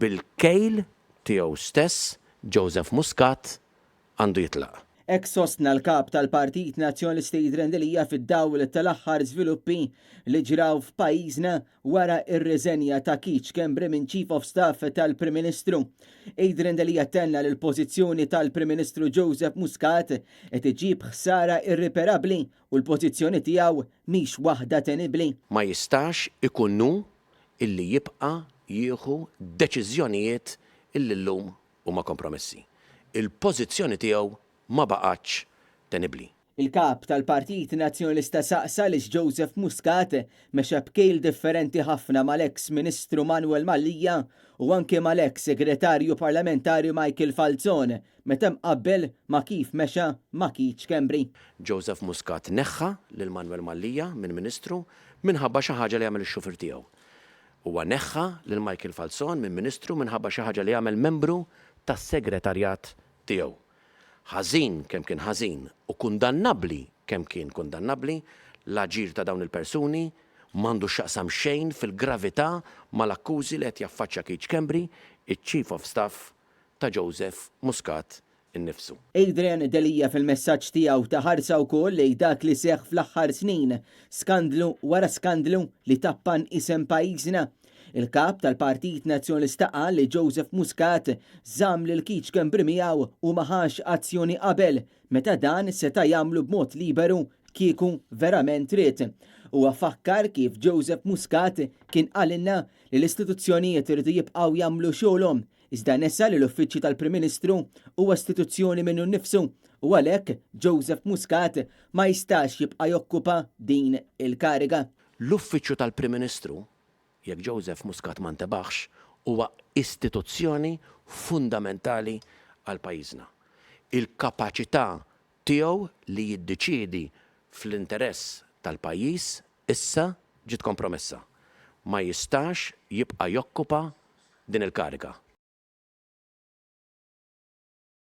Bil-kejl tiegħu stess, Joseph Muscat għandu jitlaq. Hekk sostna l-Kap tal-Partit Nazzjonalista Adrian Delia fid-dawl tal-aħħar żviluppi li ġraw f'pajjiżna wara r-riżenja ta' Keith Schembri minn Chief of Staff tal-Prim Ministru. Adrian Delia tenna li l-pożizzjoni tal-Prim Ministru Joseph Muscat qed iġġib ħsara irriperabbli u l-pożizzjoni tiegħu mhix waħda tenibbli. Ma jistax ikun hu illi jibqa' jieħu deċiżjonijiet illi llum huma kompromessi. Il-pożizzjoni tiegħu ma baqgħetx tenibbli. Il-Kap tal-Partit Nazzjonalista saqsa għaliex Joseph Muscat mexa b'kejl differenti ħafna mal-eks Ministru Manuel Mallia u anke mal-eks Segretarju Parlamentari Michael Falzon meta mqabbel ma' kif mexa ma' Keith Schembri. Joseph Muscat neħħa lil Manuel Mallia minn Ministru minħabba xi ħaġa li għamel ix-xufier tiegħu. Huwa neħħa lil Michael Falzon minn Ministru minħabba xi ħaġa li għamel membru tas-segretarjat tiegħu. Ħażin kemm kien ħażin u kundannabbli kemm kien kundannabbli, l-aġir ta' dawn il-persuni m'għandu x'jaqsam xejn fil-gravità mal-akkużi li qed jaffaċċja Keith Schembri, iċ-Chief of Staff ta' Joseph Muscat innifsu. Adrian Delia fil-messaġġ tiegħu ta ħarsa wkoll lejn dak li seħħ fl-aħħar snin, skandlu wara skandlu li tappan isem pajjiżna. Il-Kap tal-Partit Nazzjonalista qal li Joseph Muscat żamm lil Keith Schembri miegħu u ma ħax azzjoni qabel meta dan seta' jagħmlu b'mod liberu kieku verament ried. Huwa fakkar kif Joseph Muscat kien qalilna li l-istituzzjonijiet iridu jibqgħu jagħmlu xogħolhom Iżda nesa li l-Uffiċċju tal-Prim Ministru huwa istituzzjoni minnu nnifsu u għalhekk Joseph Muscat ma jistax jibqa' jokkupa din il-kariga. L-Uffiċċju tal-Prim Ministru, jekk Joseph Muscat ma ntebaħx, huwa istituzzjoni fundamentali għal pajjiżna. Il-kapaċità tiegħu li jiddeċiedi fl-interess tal-pajjiż issa ġiet kompromessa. Ma jistax jibqa' jokkupa din il-kariga.